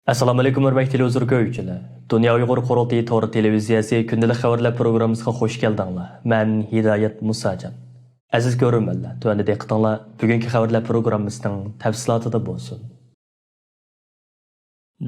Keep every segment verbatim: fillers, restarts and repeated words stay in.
ئەسسالامۇئەلەيكۇم، ھۆرمەتلىك تېلېۋىزور كۆرگۈچىلەر. دۇنيا ئۇيغۇر قۇرۇلتىيى تور تېلېۋىزىيەسى كۈندىلىك خەۋەرلەر پروگراممىسىغا خوش كەلدىڭلار. مەن ھىدايەت مۇساجان. ئەزىز كۆرۈرمەنلەر، تۆۋەندە دىققىتىڭلار بۈگۈنكى خەۋەرلەر پروگراممىسىنىڭ تەپسىلاتىدا بولسۇن.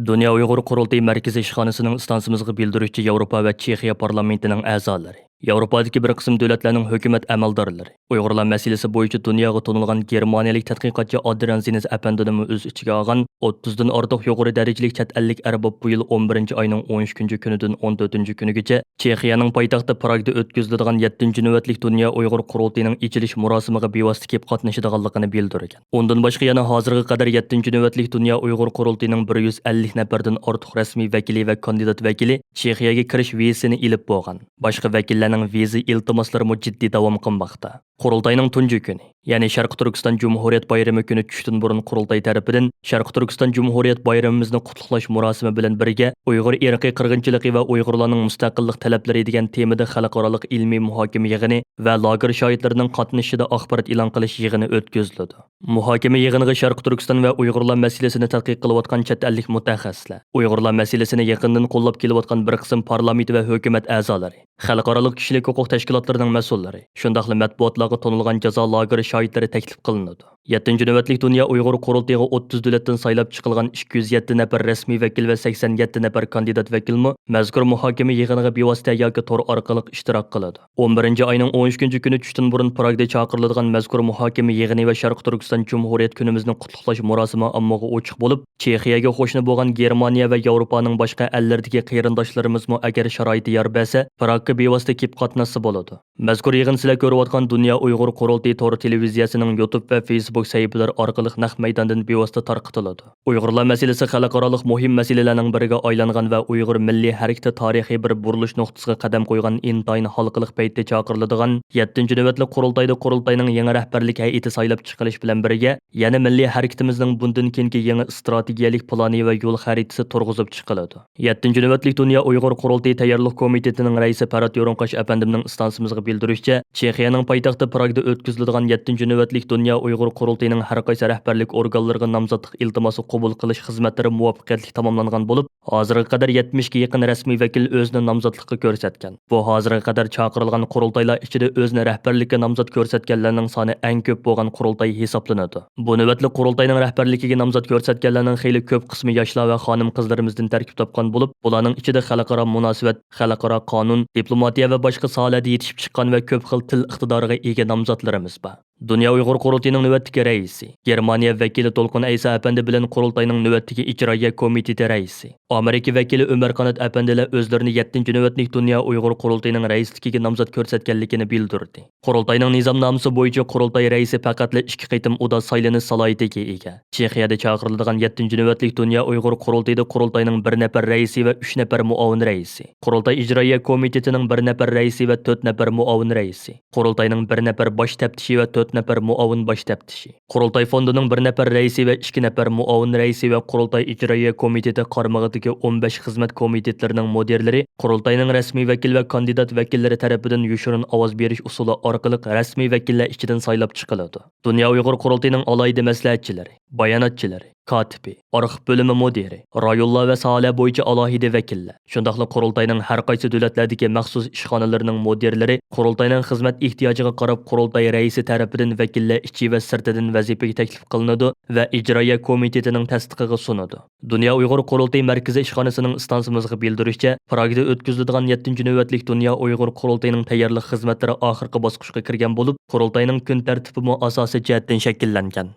دۇنيا ئۇيغۇر قۇرۇلتىيى مەركىزىي ئىشخانىسىنىڭ ئىستانسىمىزغا بىلدۈرۈشىچە، ياۋروپا ۋە چېخىيە پارلامېنتىنىڭ ئەزالىرى، ياۋروپادىكى بىر قىسىم دۆلەتلەرنىڭ ھۆكۈمەت ئەمەلدارلىرى، ئۇيغۇرلار مەسىلىسى بويىچە دۇنياغا تونۇلغان گېرمانىيەلىك تەتقىقاتچى ئادرىيان زىنس ئەپەندىنىمۇ ئۆز ئىچىگە ئالغان ئوتتۇزدىن ئارتۇق يۇقىرى دەرىجىلىك چەت ئەللىك ئەرباب بۇ يىل ئون بىرىنچى ئاينىڭ ئون ئۈچىنچى كۈنىدىن ئون تۆتىنچى كۈنىگىچە چېخىيەنىڭ پايتەختى پراگدا ئۆتكۈزۈلىدىغان يەتتىنچى نۆۋەتلىك دۇنيا ئۇيغۇر قۇرۇلتىيىنىڭ ئېچىلىش مۇراسىمىغا بىۋاسىتە كېلىپ قاتنىشىدىغانلىقىنى بىلدۈرگەن. ئۇندىن باشقا، يەنە ھازىرغا قەدەر يەتتىنچى نۆۋەتلىك دۇنيا ئۇيغۇر قۇرۇلتىيىنىڭ بىر يۈز ئەللىك نەپەردىن ئارتۇق رەسمىي ۋەكىلى ۋە كاندىدات ۋەكىلى چېخىيەگە كىرىش ۋىزىسىنى ئېلىپ بولغان. باشقا ۋەكىللەرنىڭ ۋىزا ئىلتىماسلىرىمۇ جىددىي داۋام قىلماقتا. قۇرۇلتاينىڭ تۇنجى كۈنى، يەنى شەرقىي تۈركىستان جۇمھۇرىيەت بايرىمى كۈنى چۈشتىن بۇرۇن قۇرۇلتاي تەرىپىدىن شەرقىي تۈركىستان جۇمھۇرىيەت بايرىمىمىزنى قۇتلۇقلاش مۇراسىمى بىلەن بىرگە ئۇيغۇر ئىرقىي قىرغىنچىلىقى ۋە ئۇيغۇرلارنىڭ مۇستەقىللىق تەلەپلىرى دېگەن تېمىدا خەلقئارالىق ئىلمىي مۇھاكىمە يىغىنى ۋە لاگېر شاھىتلىرىنىڭ قاتنىشىشىدا ئاخبارات ئېلان قىلىش يىغىنى ئۆتكۈزۈلىدۇ. مۇھاكىمە يىغىنىغا شەرقىي تۈركىستان ۋە ئۇيغۇرلار مەسىلىسىنى تەتقىق قىلىۋاتقان چەت ئەللىك مۇتەخەسسىسلەر، ئۇيغۇرلار مەسىلىسىنى يېقىندىن قوللاپ كېلىۋاتقان بىر قىسىم پارلامېنت ۋە ھۆكۈمەت ئەزالىرى، خەلقئارالىق كىشىلىك ھوقۇق تەشكىلاتلىرىنىڭ مەسئۇللىرى، شۇنداقلا مەتبۇئاتلارغا تونۇلغان جازا لاگېرى شاھىتلىرى تەكلىپ قىلىنىدۇ. يەتتىنچى نۆۋەتلىك دۇنيا ئۇيغۇر قۇرۇلتىيىغا ئوتتۇز دۆلەتتىن سايلاپ چىقىلغان ئىككى يۈز يەتتە نەپەر رەسمىي ۋەكىل ۋە سەكسەن يەتتە نەپەر كاندىدات ۋەكىلمۇ مەزكۇر مۇھاكىمە يىغىنىغا بىۋاسىتە ياكى تور ئارقىلىق ئىشتىراك قىلىدۇ. ئون بىرىنچى ئاينىڭ ئون ئۈچىنچى كۈنى چۈشتىن بۇرۇن پراگدا چاقىرىلىدىغان مەزكۇر مۇھاكىمە يىغىنى ۋە شەرقىي تۈركىستان جۇمھۇرىيەت كۈنىمىزنى قۇتلۇقلاش مۇراسىمى ئاممىغا ئوچۇق بولۇپ، چېخىيەگە قوشنا بولغان گېرمانىيە ۋە ياۋروپانىڭ باشقا ئەللىرىدىكى قېرىنداشلىرىمىزمۇ ئەگەر شارائىتى يار بەرسە، پراگقا بىۋاسىتە كېلىپ قاتناشسا بولىدۇ. مەزكۇر يىغىن سىلەر كۆرۈۋاتقان دۇنيا ئۇيغۇر قۇرۇلتىيى تور تېلېۋىزىيەسىنىڭ يۇتۇب ۋە فېيسبۇك سەھىپىلىرى ئارقىلىق نەق مەيداندىن بىۋاسىتە تارقىتىلىدۇ. ئۇيغۇرلار مەسىلىسى خەلقئارالىق مۇھىم مەسىلىلەرنىڭ بىرىگە ئايلانغان ۋە ئۇيغۇر مىللىي ھەرىكىتى تارىخىي بىر بۇرۇلۇش نۇقتىسىغا قەدەم قويغان ئىنتايىن ھالقىلىق پەيتتە چاقىرىلىدىغان يەتتىنچى نۆۋەتلىك قۇرۇلتايدا قۇرۇلتاينىڭ يېڭى رەھبەرلىك ھەيئىتى سايلاپ چىقىلىش بىلەن بىرگە، يەنە مىللىي ھەرىكىتىمىزنىڭ بۇندىن كېيىنكى يېڭى ئىستراتېگىيەلىك پىلانى ۋە يول خەرىتىسى تۇرغۇزۇپ چىقىلىدۇ. يەتتىنچى نۆۋەتلىك دۇنيا ئۇيغۇر قۇرۇلتىيى تەييارلىق كومىتېتىنىڭ رەئىسى پەرھات يورۇنقاش ئەپەندىمنىڭ ئىستانسىمىزغا بىلدۈرۈشىچە، چېخىيەنىڭ پايتەختى پراگدا ئۆتكۈزۈلىدىغان يەتتىنچى نۆۋەتلىك دۇنيا ئۇيغۇر قۇرۇلتىيىنىڭ ھەر قايسى رەھبەرلىك ئورگانلىرىغا نامزاتلىق ئىلتىماسى قوبۇل قىلىش خىزمەتلىرى مۇۋەپپەقىيەتلىك تاماملانغان بولۇپ، ھازىرغا قەدەر يەتمىشكە يېقىن رەسمىي ۋەكىل ئۆزىنى نامزاتلىققا كۆرسەتكەن. بۇ ھازىرغا قەدەر چاقىرىلغان قۇرۇلتايلار ئىچىدە ئۆزىنى رەھبەرلىككە نامزات كۆرسەتكەنلەرنىڭ سانى ئەڭ كۆپ بولغان قۇرۇلتاي ھېسابلىنىدۇ. بۇ نۆۋەتلىك قۇرۇلتاينىڭ رەھبەرلىكىگە نامزات كۆرسەتكەنلەرنىڭ خېلى كۆپ قىسمى ياشلار ۋە خانىم-قىزلىرىمىزدىن تەركىب تاپقان بولۇپ، بۇلارنىڭ ئىچىدە خەلقئارا مۇناسىۋەت، خەلقئارا قانۇن، دىپلوماتىيە ۋە باشقا ساھەلەردە يېتىشىپ چىققان ۋە كۆپ خىل تىل ئىقتىدارىغا ئىگە نامزاتلىرىمىز بار. دۇنيا ئۇيغۇر قۇرۇلتىيىنىڭ نۆۋەتتىكى رەئىسى، گېرمانىيە ۋەكىلى دولقۇن ئەيسا ئەپەندى بىلەن قۇرۇلتاينىڭ نۆۋەتتىكى ئىجرائىيە كومىتېتى رەئىسى، ئامېرىكا ۋەكىلى ئۆمەر قانات ئەپەندىلەر ئۆزلىرىنى يەتتىنچى نۆۋەتلىك دۇنيا ئۇيغۇر قۇرۇلتىيىنىڭ رەئىسلىكىگە نامزات كۆرسەتكەنلىكىنى بىلدۈردى. قۇرۇلتاينىڭ نىزامنامىسى بويىچە قۇرۇلتاي رەئىسى پەقەتلا ئىككى قېتىم ئۇدا سايلىنىش سالاھىيىتىگە ئىگە. چېخىيەدە چاقىرىلىدىغان يەتتىنچى نۆۋەتلىك دۇنيا ئۇيغۇر قۇرۇلتىيىدا قۇرۇلتاينىڭ بىر نەپەر رەئىسى ۋە ئۈچ نەپەر مۇئاۋىن رەئىسى، قۇرۇلتاي ئىجرائىيە كومىتېتىنىڭ بىر نەپەر رەئىسى ۋە تۆت نەپەر مۇئاۋىن رەئىسى، قۇرۇلتاينىڭ بىر نەپەر باش تەپتىشى ۋە تۆت نەپەر مۇئاۋىن باش تەپتىشى، قۇرۇلتاي فوندىنىڭ بىر نەپەر رەئىسى ۋە ئىككى نەپەر مۇئاۋىن رەئىسى ۋە قۇرۇلتاي ئىجرائىيە كومىتېتى قارمىقىدىكى ئون بەش خىزمەت كومىتېتلىرىنىڭ مۇدىرلىرى قۇرۇلتاينىڭ رەسمىي ۋەكىل ۋە كاندىدات ۋەكىللىرى تەرىپىدىن يوشۇرۇن ئاۋاز بېرىش ئۇسۇلى ئارقىلىق رەسمىي ۋەكىللەر ئىچىدىن سايلاپ چىقىلىدۇ. دۇنيا ئۇيغۇر قۇرۇلتىيىنىڭ ئالاھىدە مەسلىھەتچىلىرى، باياناتچىلىرى، كاتىپى، ئارخىپ بۆلۈمى مۇدىرى، رايونلار ۋە ساھەلەر بويىچە ئالاھىدە ۋەكىللەر، شۇنداقلا قۇرۇلتاينىڭ ھەر قايسى دۆلەتلەردىكى مەخسۇس ئىشخانىلىرىنىڭ مۇدىرلىرى قۇرۇلتاينىڭ خىزمەت ئېھتىياجىغا قاراپ قۇرۇلتاي رەئىسى تەرىپىدىن ۋەكىللەر ئىچى ۋە سىرتىدىن ۋەزىپىگە تەكلىپ قىلىنىدۇ ۋە ئىجرائىيە كومىتېتىنىڭ تەستىقىغا سۇنىدۇ. دۇنيا ئۇيغۇر قۇرۇلتىيى مەركىزىي ئىشخانىسىنىڭ ئىستانسىمىزغا بىلدۈرۈشىچە، پراگدا ئۆتكۈزۈلىدىغان يەتتىنچى نۆۋەتلىك دۇنيا ئۇيغۇر قۇرۇلتىيىنىڭ تەييارلىق خىزمەتلىرى ئاخىرقى باسقۇچقا كىرگەن بولۇپ، قۇرۇلتاينىڭ كۈن تەرتىپىمۇ ئاساسىي جەھەتتىن شەكىللەنگەن.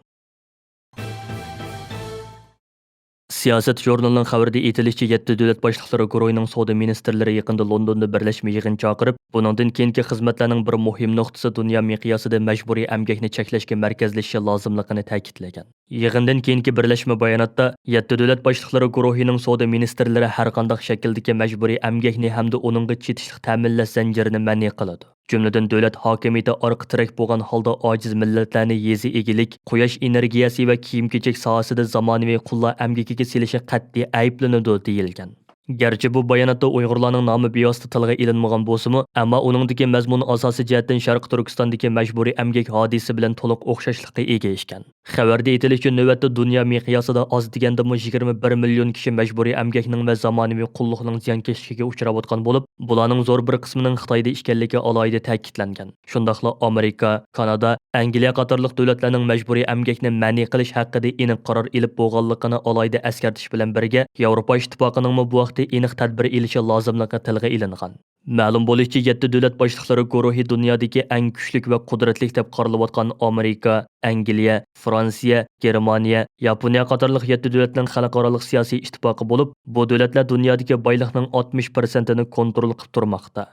سىياسەت ژۇرنىلىنىڭ خەۋىرىدە ئېيتىلىشىچە، يەتتە دۆلەت باشلىقلىرى گۇرۇھىنىڭ سودا مىنىستىرلىرى يېقىندا لوندوندا بىرلەشمە يىغىن چاقىرىپ، بۇنىڭدىن كېيىنكى خىزمەتلەرنىڭ بىر مۇھىم نۇقتىسى دۇنيا مىقياسىدا مەجبۇرىي ئەمگەكنى چەكلەشكە مەركەزلىشىشى لازىملىقىنى تەكىتلىگەن. يىغىندىن كېيىنكى بىرلەشمە باياناتتا، يەتتە دۆلەت باشلىقلىرى گۇرۇھىنىڭ سودا مىنىستىرلىرى ھەرقانداق شەكىلدىكى مەجبۇرىي ئەمگەكنى ھەمدە ئۇنىڭغا چېتىشلىق تەمىنلەش زەنجىرىنى مەنئى قىلىدۇ. جۈملىدىن، دۆلەت ھاكىمىيىتى ئارقا تىرەك بولغان ھالدا ئاجىز مىللەتلەرنى يېزا ئىگىلىك، قۇياش ئېنېرگىيەسى ۋە كىيىم-كېچەك ساھەسىدە زامانىۋى قۇللار ئەمگىكىگە سېلىشى قەتئىي ئەيىبلىنىدۇ، دېيىلگەن. گەرچە بۇ باياناتتا ئۇيغۇرلارنىڭ نامى بىۋاسىتە تىلغا ئېلىنمىغان بولسىمۇ، ئەمما ئۇنىڭدىكى مەزمۇن ئاساسىي جەھەتتىن شەرقىي تۈركىستاندىكى مەجبۇرىي ئەمگەك ھادىسىسى بىلەن تولۇق ئوخشاشلىققا ئىگە ئىكەن. خەۋەردە ئېيتىلىشىچە، نۆۋەتتە دۇنيا مىقياسىدا ئاز دېگەندىمۇ يىگىرمە بىر مىليون كىشى مەجبۇرىي ئەمگەكنىڭ ۋە زامانىۋى قۇللۇقنىڭ زىيانكەشلىكىگە ئۇچراۋاتقان بولۇپ، بۇلارنىڭ زور بىر قىسمىنىڭ خىتايدا ئىكەنلىكى ئالاھىدە تەكىتلەنگەن. شۇنداقلا ئامېرىكا، كانادا، ئەنگلىيە قاتارلىق دۆلەتلەرنىڭ مەجبۇرىي ئەمگەكنى مەنئى قىلىش ھەققىدە ئېنىق قارار ئېلىپ بولغانلىقىنى ئالاھىدە ئەسكەرتىش بىلەن بىرگە، ياۋروپا ئىتتىپاقىنىڭمۇ بۇ ھەقتە ئېنىق تەدبىر ئېلىشى لازىملىقى تىلغا ئېلىنغان. مەلۇم بولۇشىچە، يەتتە دۆلەت باشلىقلىرى گۇرۇھى دۇنيادىكى ئەڭ كۈچلۈك ۋە قۇدرەتلىك دەپ قارىلىۋاتقان ئامېرىكا، ئەنگلىيە، فرانسىيە، گېرمانىيە، ياپونىيە قاتارلىق يەتتە دۆلەتنىڭ خەلقئارالىق سىياسىي ئىتتىپاقى بولۇپ، بۇ دۆلەتلەر دۇنيادىكى بايلىقنىڭ ئاتمىش پىرسەنتىنى كونترول قىلىپ تۇرماقتا.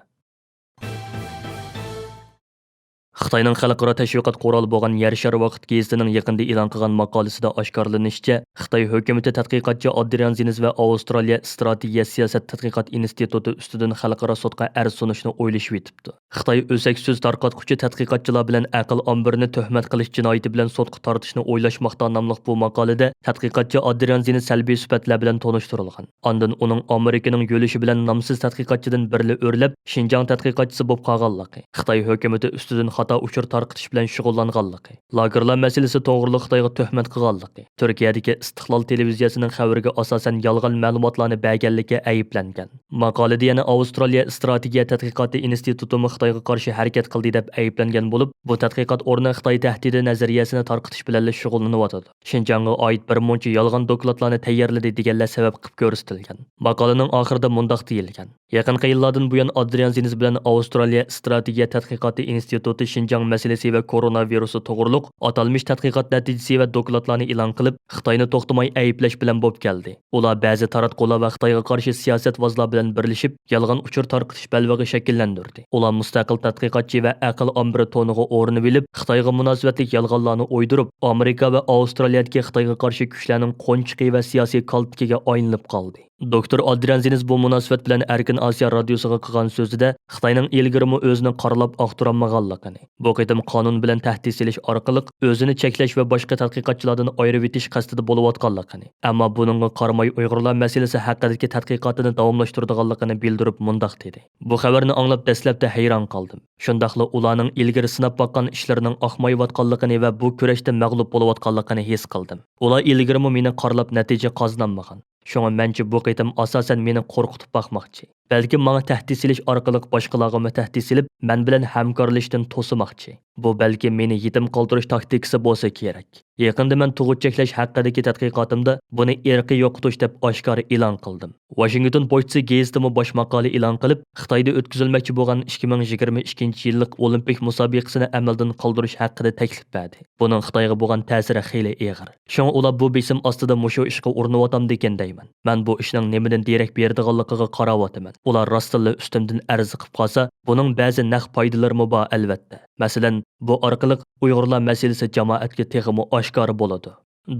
خىتاينىڭ خەلقئارا تەشۋىقات قورالى بولغان يەر شارى ۋاقىت گېزىتىنىڭ يېقىندا ئېلان قىلغان ماقالىسىدە ئاشكارىلىنىشىچە، خىتاي ھۆكۈمىتى تەتقىقاتچى ئادرىيان زىنىز ۋە ئاۋسترالىيە ئىستراتېگىيە سىياسەت تەتقىقات ئىنستىتۇتى ئۈستىدىن خەلقئارا سوتقا ئەرز سۇنۇشنى ئويلىشىۋېتىپتۇ. خىتاي ئۆسەك سۆز تارقاتقۇچى تەتقىقاتچىلار بىلەن ئەقىل ئامبىرىنى تۆھمەت قىلىش جىنايىتى بىلەن سوتقا تارتىشنى ئويلاشماقتا ناملىق بۇ ماقالىدە تەتقىقاتچى ئادرىيان زىنى سەلبىي سۈپەتلەر بىلەن تونۇشتۇرۇلغان. ئاندىن ئۇنىڭ ئامېرىكىنىڭ يۆلىشى بىلەن نامسىز تەتقىقاتچىدىن بىرلا ئۆرلەپ، شىنجاڭ تەتقىقاتچىسى بولۇپ قالغانلىقى، خىتاي ھۆكۈمىتى ئۈستىدىن خاتا ئۇچۇر تارقىتىش بىلەن شۇغۇللانغانلىقى، لاگېرلار مەسىلىسى توغرۇلۇق خىتايغا تۆھمەت قىلغانلىقى، تۈركىيەدىكى ئىستىقلال تېلېۋىزىيەسىنىڭ خەۋىرىگە ئاساسەن يالغان مەلۇماتلارنى بەرگەنلىكى ئەيىبلەنگەن. ماقالىدە يەنە ئاۋسترالىيە ئىستراتېگىيە تەتقىقاتى ئىنستىتۇتىمۇ خىتايغا قارشى ھەرىكەت قىلدى دەپ ئەيىبلەنگەن بولۇپ، بۇ تەتقىقات ئورنى خىتاي تەھدىتى نەزەرىيەسىنى تارقىتىش بىلەنلا شۇغۇللىنىۋاتىدۇ. شىنجاڭغا ئائىت بىر مۇنچە يالغان دوكلاتلارنى تەييارلىدى دېگەنلەر سەۋەب قىلىپ كۆرسىتىلگەن. ماقالىنىڭ ئاخىرىدا مۇنداق دېيىلگەن: يېقىنقى يىللاردىن بۇيان ئادرىيان زىنىز بىلەن ئاۋسترالىيە ئىستراتېگىيە تەتقىقاتى ئىنستىتۇتى شىنجاڭ مەسىلىسى ۋە كورونا ۋىرۇسى توغرۇلۇق ئاتالمىش تەتقىقات نەتىجىسى ۋە دوكلاتلارنى ئېلان قىلىپ، خىتاينى توختىماي ئەيىبلەش بىلەن بوپ كەلدى. ئۇلار بەزى تاراتقۇلار ۋە خىتايغا قارشى سىياسەتۋازلار بىلەن بىرلىشىپ، يالغان ئۇچۇر تارقىتىش بەلبېغى شەكىللەندۈردى. ئۇلار مۇستەقىل تەتقىقاتچى ۋە ئەقىل ئامبىرى تونىغا ئورىنىۋېلىپ، خىتايغا مۇناسىۋەتلىك يالغانلارنى ئويدۇرۇپ، ئامېرىكا ۋە ئاۋسترالىيەدىكى خىتايغا قارشى كۈچلەرنىڭ قونچىقى ۋە سىياسىي كالتىكىگە ئايلىنىپ قالدى. دوكتور ئادرىيان زىنىز بۇ مۇناسىۋەت بىلەن ئەركىن ئاسىيا رادىيوسىغا قىلغان سۆزىدە، خىتاينىڭ ئىلگىرىمۇ ئۆزىنى قارىلاپ ئاختۇرالمىغانلىقىنى، بۇ قېتىم قانۇن بىلەن تەھدىت سېلىش ئارقىلىق ئۆزىنى چەكلەش ۋە باشقا تەتقىقاتچىلاردىن ئايرىۋېتىش قەستىدە بولۇۋاتقانلىقىنى، ئەمما بۇنىڭغا قارىماي ئۇيغۇرلار مەسىلىسى ھەققىدىكى تەتقىقاتىنى داۋاملاشتۇرىدىغانلىقىنى بىلدۈرۈپ مۇنداق دېدى: بۇ خەۋەرنى ئاڭلاپ دەسلەپتە ھەيران قالدىم. شۇنداقلا ئۇلارنىڭ ئىلگىرى سىناپ باققان ئىشلىرىنىڭ ئاقمايۋاتقانلىقىنى ۋە بۇ كۈرەشتە مەغلۇپ بولۇۋاتقانلىقىنى ھېس قىلدىم. ئۇلار ئىلگىرىمۇ مېنى قارىلاپ نەتىجە قازىنالمىغان. شۇڭا مەنچە بۇ قېتىم ئاساسەن مېنى قورقۇتۇپ باقماقچى. بەلكىم ماڭا تەھدىت سېلىش ئارقىلىق باشقىلارغىمۇ تەھدىت سېلىپ، مەن بىلەن ھەمكارلىشىشتىن توسىماقچى. بۇ بەلكىم مېنى يېتىم قالدۇرۇش تاكتىكىسى بولسا كېرەك. يېقىندا مەن تۇغۇت چەكلەش ھەققىدىكى تەتقىقاتىمدا بۇنى ئىرقىي يوقىتىش دەپ ئاشكارا ئېلان قىلدىم. ۋاشىنگتون پوچتىسى گېزىتىمۇ باش ماقالە ئېلان قىلىپ، خىتايدا ئۆتكۈزۈلمەكچى بولغان ئىككى مىڭ يىگىرمە ئىككىنچى يىللىق ئولىمپىك مۇسابىقىسىنى ئەمەلدىن قالدۇرۇش ھەققىدە تەكلىپ بەردى. بۇنىڭ خىتايغا بولغان تەسىرى خېلى ئېغىر. شۇڭا ئۇلار بۇ بېسىم ئاستىدا مۇشۇ ئىشقا ئۇرۇنۇۋاتامدىكىن دەيمەن. مەن بۇ ئىشنىڭ نېمىدىن دېرەك بېرىدىغانلىقىغا قاراۋاتىمەن. ئۇلار راستتىنلا ئۈستۈمدىن ئەرز قىپ قالسا، بۇنىڭ بەزى نەق پايدىلىرىمۇ بار، ئەلۋەتتە. مەسىلەن، بۇ ئارقىلىق ئۇيغۇرلار مەسىلىسى جامائەتكە تېخىمۇ ئاشكارا بولىدۇ.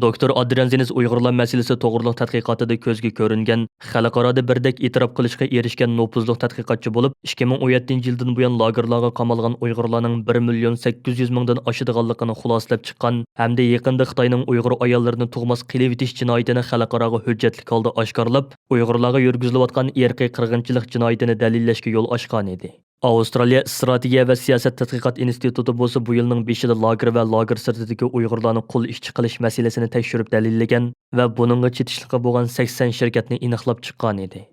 دوكتور ئادرىيان زېنز ئۇيغۇرلار مەسىلىسى توغرۇلۇق تەتقىقاتىدا كۆزگە كۆرۈنگەن، خەلقئارادا بىردەك ئېتىراپ قىلىشقا ئېرىشكەن نوپۇزلۇق تەتقىقاتچى بولۇپ، ئىككى مىڭ ئون يەتتىنچى يىلدىن بۇيان لاگېرلارغا قامالغان ئۇيغۇرلارنىڭ بىر مىليون سەككىز يۈز مىڭدىن ئاشىدىغانلىقىنى خۇلاسىلەپ چىققان ھەمدە يېقىندا خىتاينىڭ ئۇيغۇر ئاياللىرىنى تۇغماس قىلىۋېتىش جىنايىتىنى خەلقئاراغا ھۆججەتلىك ھالدا ئاشكارىلاپ، ئۇيغۇرلارغا يۈرگۈزۈلۈۋاتقان ئىرقىي قىرغىنچىلىق جىنايىتىنى دەلىللەشكە يول ئاچقانىدى. ئاۋسترالىيە ئىستراتېگىيە ۋە سىياسەت تەتقىقات ئىنستىتۇتى بولسا بۇ يىلنىڭ بېشىدا لاگېر ۋە لاگېر سىرتىدىكى ئۇيغۇرلارنى قۇل ئىشچى قىلىش مەسىلىسىنى تەكشۈرۈپ دەلىللىگەن ۋە بۇنىڭغا چېتىشلىقى بولغان سەكسەن شىركەتنى ئېنىقلاپ چىققانىدى.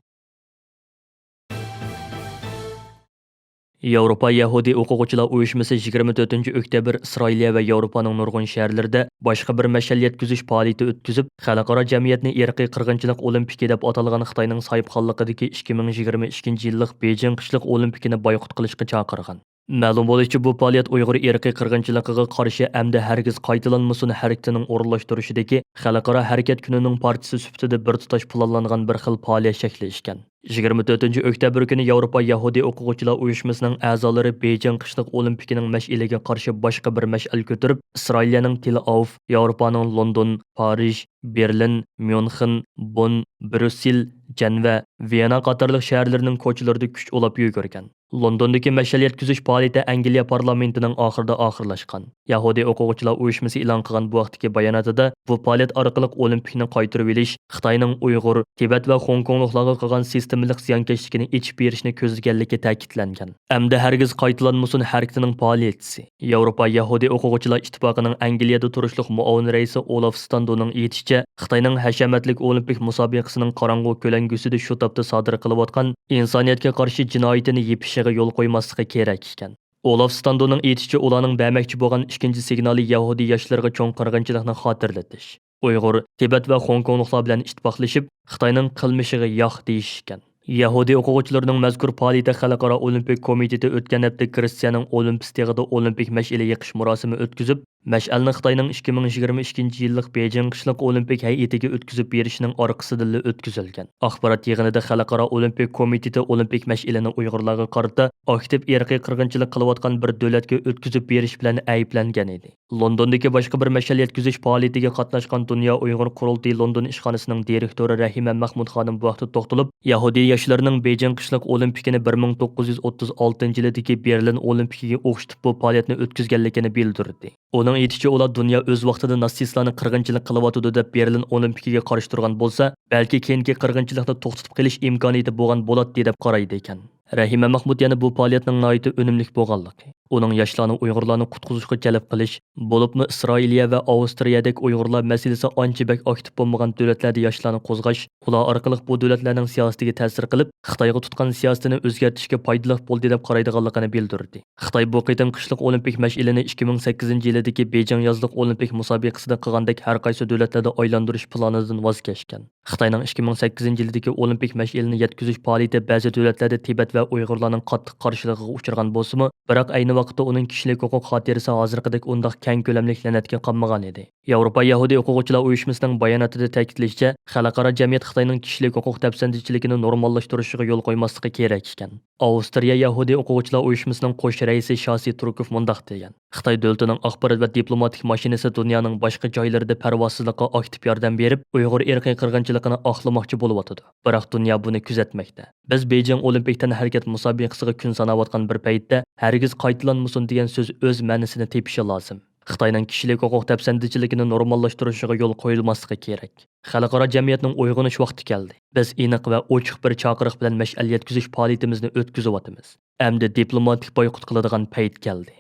ياۋروپا يەھۇدىي ئوقۇغۇچىلار ئۇيۇشمىسى يىگىرمە تۆتىنچى ئۆكتەبىر ئىسرائىلىيە ۋە ياۋروپانىڭ نۇرغۇن شەھەرلىرىدە باشقا بىر مەشئەل يەتكۈزۈش پائالىيىتى ئۆتكۈزۈپ، خەلقئارا جەمئىيەتنى ئىرقىي قىرغىنچىلىق ئولىمپىكى دەپ ئاتالغان خىتاينىڭ ساھىبخانلىقىدىكى ئىككى مىڭ يىگىرمە ئىككىنچى يىللىق بېيجىڭ قىشلىق ئولىمپىكىنى بايقۇت قىلىشقا چاقىرغان. مەلۇم بولۇشىچە، بۇ پائالىيەت ئۇيغۇر ئىرقىي قىرغىنچىلىقىغا قارشى ئەمدى ھەرگىز قايتىلانمىسۇن ھەرىكىتىنىڭ ئورۇنلاشتۇرۇشىدىكى خەلقئارا ھەرىكەت كۈنىنىڭ پارچىسى سۈپىتىدە بىر تۇتاش پىلانلانغان بىر خىل پائالىيەت شەكلى ئىكەن. يىگىرمە تۆتىنچى ئۆكتەبىر كۈنى ياۋروپا يەھۇدىي ئوقۇغۇچىلار ئۇيۇشمىسىنىڭ ئەزالىرى بېيجىڭ قىشلىق ئولىمپىكىنىڭ مەشئىلىگە قارشى باشقا بىر مەشئەل كۆتۈرۈپ، ئىسرائىلىيەنىڭ تېل ئاۋىۋ، ياۋروپانىڭ لوندون، پارىژ، بېرلىن، ميۇنخېن، بون، بريۇسسېل، جەنۋە، ۋىيەنا قاتارلىق شەھەرلىرىنىڭ كوچىلىرىدا كۈچ ئۇلاپ يۈگۈرگەن. لوندوندىكى مەشئەل يەتكۈزۈش پائالىيىتى ئەنگلىيە پارلامېنتىنىڭ ئاخىرىدا ئاخىرلاشقان. يەھۇدىي ئوقۇغۇچىلار ئۇيۇشمىسى ئېلان قىلغان بۇ ھەقتىكى باياناتىدا، بۇ پائالىيەت ئارقىلىق ئولىمپىكنى قايتۇرۇۋېلىش، خىتاينىڭ ئۇيغۇر، تىبەت ۋە خوڭكوڭلۇقلارغا قىلغان سىستېمىلىق زىيانكەشلىكىنى ئېچىپ بېرىشنى كۆزلىگەنلىكى تەكىتلەنگەن. ئەمدى ھەرگىز قايتىلانمىسۇن ھەرىكىتىنىڭ پائالىيەتچىسى، ياۋروپا يەھۇدىي ئوقۇغۇچىلار ئىتتىپاقىنىڭ ئەنگلىيەدە تۇرۇشلۇق مۇئاۋىن رەئىسى ئولاف ستاندونىڭ ئېيتىشىچە، خىتاينىڭ ھەشەمەتلىك ئولىمپىك مۇسابىقىسىنىڭ قاراڭغۇ كۆلەڭگىسىدە شۇ تاپتا سادىر قىلىۋاتقان ئىنسانىيەتكە قارشى جىنايىتىنى يېپىشىغا يول قويماسلىقى كېرەك ئىكەن. ئولاف ستاندونىڭ ئېيتىشىچە، ئۇلارنىڭ بەرمەكچى بولغان ئىككىنچى سىگنالى يەھۇدىي ياشلىرىغا چوڭ قىرغىنچىلىقنى خاتىرىلىتىش، ئۇيغۇر، تىبەت ۋە خوڭكوڭلۇقلار بىلەن ئىتتىپاقلىشىپ، خىتاينىڭ قىلمىشىغا ياق دېيىش ئىكەن. يەھۇدىي ئوقۇغۇچىلىرىنىڭ مەزكۇر پائالىيىتى خەلقئارا ئولىمپىك كومىتېتى ئۆتكەن ھەپتە گرېتسىيەنىڭ ئولىمپىس تېغىدا ئولىمپىك مەشئىلى يېقىش مۇراسىمى ئۆتكۈزۈپ، مەشئەلنى خىتاينىڭ ئىككى مىڭ يىگىرمە ئىككىنچى يىللىق بېيجىڭ قىشلىق ئولىمپىك ھەيئىتىگە ئۆتكۈزۈپ بېرىشىنىڭ ئارقىسىدىنلا ئۆتكۈزۈلگەن. ئاخبارات يىغىنىدا خەلقئارا ئولىمپىك كومىتېتى ئولىمپىك مەشئىلىنى ئۇيغۇرلارغا قارىتا ئاكتىپ ئىرقىي قىرغىنچىلىق قىلىۋاتقان بىر دۆلەتكە ئۆتكۈزۈپ بېرىش بىلەن ئەيىبلەنگەن ئىدى. لوندوندىكى باشقا بىر مەشئەل يەتكۈزۈش پائالىيىتىگە قاتناشقان دۇنيا ئۇيغۇر قۇرۇلتىيى لوندون ئىشخانىسىنىڭ دىرېكتورى رەھىمە مەخمۇت خانىم بۇ ھەقتە توختىلىپ، يەھۇدىي ياشلىرىنىڭ بېيجىڭ قىشلىق ئولىمپىكىنى بىر مىڭ توققۇز يۈز ئوتتۇز ئالتىنچى يىلىدىكى بېرلىن ئولىمپىكىگە ئوخشىتىپ بۇ پائالىيەتنى ئۆتكۈزگەنلىكىنى بىلدۈردى. ئۇنىڭ ئېيتىشىچە، ئۇلار دۇنيا ئۆز ۋاقتىدا ناتسىستلارنى قىرغىنچىلىق قىلىۋاتىدۇ دەپ بېرلىن ئولىمپىكىگە قارشى تۇرغان بولسا، بەلكى كېيىنكى قىرغىنچىلىقنى توختىتىپ قېلىش ئىمكانىيىتى بولغان بولاتتى دەپ قارايدىكەن. رەھىمە مەخمۇت يەنە بۇ پائالىيەتنىڭ ناھايىتى ئۈنۈملۈك بولغانلىقى، ئۇنىڭ ياشلارنى ئۇيغۇرلارنى قۇتقۇزۇشقا جەلپ قىلىش، بولۇپمۇ ئىسرائىلىيە ۋە ئاۋسترىيەدەك ئۇيغۇرلار مەسىلىسى ئانچە بەك ئاكتىپ بولمىغان دۆلەتلەردە ياشلارنى قوزغاش، ئۇلار ئارقىلىق بۇ دۆلەتلەرنىڭ سىياسىتىگە تەسىر قىلىپ، خىتايغا تۇتقان سىياسىتىنى ئۆزگەرتىشكە پايدىلىق بولدى دەپ قارايدىغانلىقىنى بىلدۈردى. خىتاي بۇ قېتىم قىشلىق ئولىمپىك مەشئىلىنى ئىككى مىڭ سەككىزىنچى يىلىدىكى بېيجىڭ يازلىق ئولىمپىك مۇسابىقىسىدە قىلغاندەك ھەر قايسى دۆلەتلەردە ئايلاندۇرۇش پىلانىدىن ۋاز كەچكەن. خىتاينىڭ ئىككى مىڭ سەككىزىنچى يىلىدىكى ئولىمپىك مەشئىلىنى يەتكۈزۈش پائالىيىتى بەزى دۆلەتلەردە تىبەت ۋە ئۇيغۇرلارنىڭ قاتتىق قارشىلىقىغا ئۇچرىغان بولسىمۇ، بىراق ئەينى ۋاقىتتا ئۇنىڭ كىشىلىك ھوقۇق خاتىرىسى ھازىرقىدەك ئۇنداق كەڭ كۆلەملىك لەنەتكە قالمىغان ئىدى. ياۋروپا يەھۇدىي ئوقۇغۇچىلار ئۇيۇشمىسىنىڭ باياناتىدا تەكىتلىشىچە، خەلقئارا جەمئىيەت خىتاينىڭ كىشىلىك ھوقۇق دەپسەندىچىلىكىنى نورماللاشتۇرۇشىغا يول قويماسلىقى كېرەك ئىكەن. ئاۋسترىيە يەھۇدىي ئوقۇغۇچىلار ئۇيۇشمىسىنىڭ قوش رەئىسى شاسى تۇركوف مۇنداق دېگەن: خىتاي دۆلىتىنىڭ ئاخبارات ۋە دىپلوماتىك ماشىنىسى دۇنيانىڭ باشقا جايلىرىدا پەرۋاسىزلىققا ئاكتىپ ياردەم بېرىپ، ئۇيغۇر ئىرقىي قىرغىنچىلىقىنى ئاقلىماقچى بولۇۋاتىدۇ. بىراق دۇنيا بۇنى كۆزەتمەكتە. بىز بېيجىڭ ئولىمپىك تەنھەرىكەت مۇسابىقىسىگە كۈن ساناۋاتقان بىر پەيتتە، ھەرگىز قايتىلانمىسۇن دېگەن سۆز ئۆز مەنىسىنى تېپىشى لازىم. خىتاينىڭ كىشىلىك ھوقۇق دەپسەندىچىلىكىنى نورماللاشتۇرۇشىغا يول قويۇلماسلىقى كېرەك. خەلقئارا جەمئىيەتنىڭ ئويغىنىش ۋاقتى كەلدى. بىز ئېنىق ۋە ئوچۇق بىر چاقىرىق بىلەن مەشئەل يەتكۈزۈش پائالىيىتىمىزنى ئۆتكۈزۈۋاتىمىز. ئەمدى دىپلوماتىك بايقۇت قىلىدىغان پەيت كەلدى.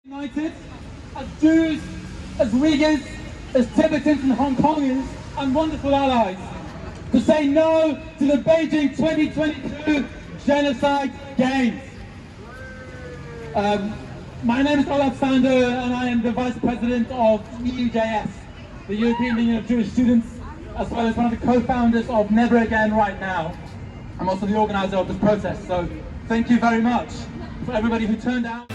United as Jews, as Uyghurs, as Tibetans and Hong Kongers and wonderful allies to say no to the Beijing twenty twenty-two Genocide Games. Um, my name is Olaf Sander and I am the Vice President of E U J S, the European Union of Jewish Students, as well as one of the co-founders of Never Again Right Now. I'm also the organizer of this protest, so thank you very much for everybody who turned out.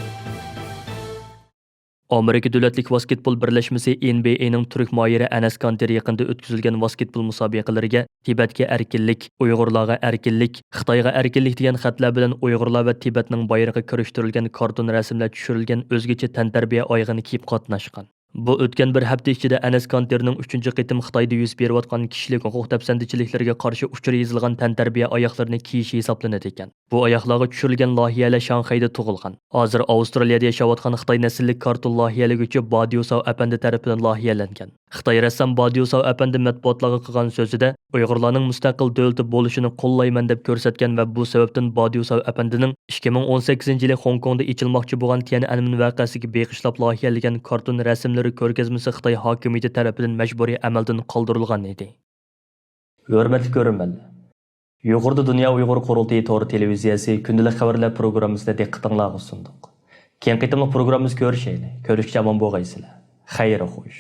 ئامېرىكا دۆلەتلىك ۋاسكېتبول بىرلەشمىسى ئېن بى ئېي نىڭ تۈرك ماھىرى ئەنەس كانتېر يېقىندا ئۆتكۈزۈلگەن ۋاسكېتبول مۇسابىقىلىرىگە «تىبەتكە ئەركىنلىك، ئۇيغۇرلارغا ئەركىنلىك، خىتايغا ئەركىنلىك» دېگەن خەتلەر بىلەن ئۇيغۇرلار ۋە تىبەتنىڭ بايرىقى كىرىشتۈرۈلگەن كارتون رەسىملەر چۈشۈرۈلگەن ئۆزگىچە تەنتەربىيە ئايىغىنى كىيىپ قاتناشقان. بۇ ئۆتكەن بىر ھەپتە ئىچىدە ئەنەس كانتېرنىڭ ئۈچىنچى قېتىم خىتايدا يۈز بېرىۋاتقان كىشىلىك ھوقۇق دەپسەندىچىلىكلىرىگە قارشى ئۇچۇر يېزىلغان تەنتەربىيە ئاياغلىرىنى كىيىشى ھېسابلىنىدىكەن. بۇ ئاياغلارغا چۈشۈرۈلگەن لايىھەلەر شاڭخەيدە تۇغۇلغان. ھازىر ئاۋسترالىيەدە ياشاۋاتقان خىتاي نەسىللىك كارتون لايىھەلىگۈچى با ديۇساۋ ئەپەندى تەرىپىدىن لايىھەلەنگەن. خىتاي رەسسام با ديۇساۋ ئەپەندى مەتبۇئاتلارغا قىلغان سۆزىدە، ئۇيغۇرلارنىڭ مۇستەقىل دۆلىتى بولۇشىنى قوللايمەن دەپ كۆرسەتكەن ۋە بۇ سەۋەبتىن با ديۇساۋ ئەپەندىنىڭ ئىككى مىڭ ئون سەككىزىنچى يىلى خوڭكوڭدا ئېچىلماقچى بولغان تيەنئەنمېن ۋەقەسىگە بېغىشلاپ لايىھەلىگەن كارتون رەسىملىرى كۆرگەزمىسى خىتاي ھاكىمىيىتى تەرىپىدىن مەجبۇرىي ئەمەلدىن قالدۇرۇلغان ئىدى. ھۆرمەتلىك كۆرۈرمەنلەر! يۇقىرىدا دۇنيا ئۇيغۇر قۇرۇلتىيى تور تېلېۋىزىيەسى كۈندىلىك خەۋەرلەر پروگراممىسىنى دىققىتىڭلارغا سۇندۇق. كېيىنكى قېتىملىق پروگراممىمىزدا كۆرۈشەيلى. كۆرۈشكىچە ئامان بولغايسىلەر. خەير خوش.